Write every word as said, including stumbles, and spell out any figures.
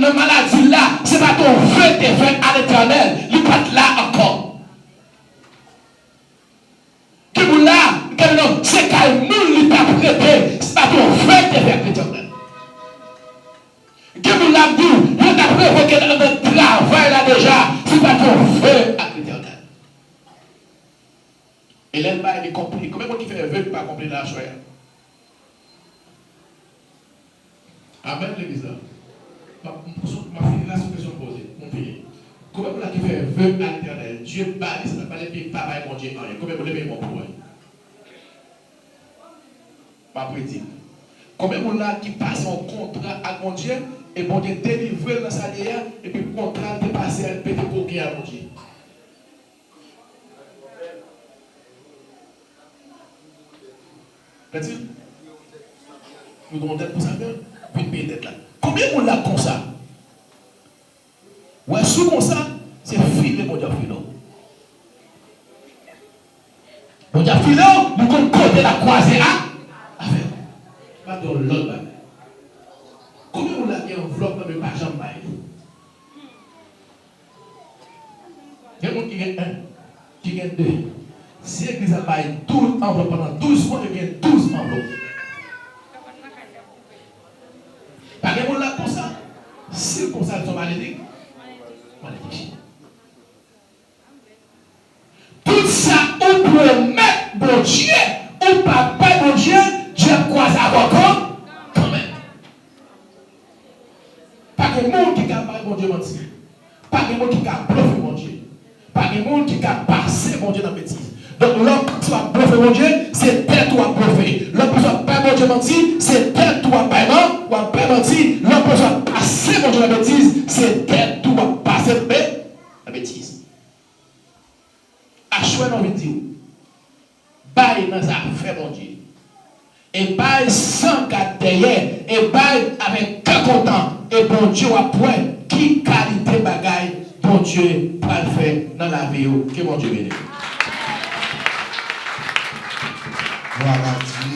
nan maladi l la, se pa t yon ve l te fè a Letènèl, li pa t la ankò. Gen moun la, gade non, se kay moun li t ap rete, se pa t yon ve l te fè ak Letènèl. Gen moun la, m di w, yo t ap revoke l anndan travay la deja, se pa t yon ve ak Letènèl. E lè l bay li konpli. Konbyen moun ki fè ve ki pa konpli la aswè a? Amèn, legliz la. M ap, m ap fini la sou kesyon m poze. M fini. Konbyen moun la ki fè ve a Letènèl? Dye ba li sa l ap ba li, epi pa bay Bondye anyen. Konbyen moun, leve men w pou mwen? M ap redi. Konbyen moun la ki pase yon kontra ak Bondye, e Bondye delivre l nan sa l ye a, epi kontra l te pase a, l pete koken a Bondye? Tande? Nou gen yon dèt pou sa, men vin peye dèt la. Konbyen moun la konsa? Wè, si w konsa, se file Bondye ap file w. Bondye ap file w, li konn kote l ap kwaze a, avè w. M ap di yon lòt bagay. Konbyen moun la gen anvlòp nan men pa janm bay li? Gen moun ki gen en, ki gen de. Si legliz la bay douz anvlòp pandan douz mwa, yo gen douz anvlòp. Pa gen moun la konsa? Si l konsa, l se yon maledik-, malediksyon. Tout sa ou pwomèt Bondye, ou pa bay Bondye, Dye ap kwaze avè w kan-, kanmenm. Pa gen moun ki ka bay Bondye manti. Pa gen moun ki ka blofe Bondye. Pa gen moun ki ka pase Bondye nan betiz. Donk, lè w panse w ap blofe Bondye, se tèt ou w ap blofe. Lè w panse w ap bay Bondye manti, se tèt ou w ap bay man-, w ap bay manti. Lè w panse w ap pase Bondye nan betiz, se tèt ou w ap pase nan be-, nan betiz. Aswè nan vin di w, bay nan zafè Bondye. E bay san gad dèyè, e bay avèk kè kontan, e Bondye w ap wè ki kalite bagay Bondye pral fè nan lavi w. Ke Bondye beni w. Glwa a Dye.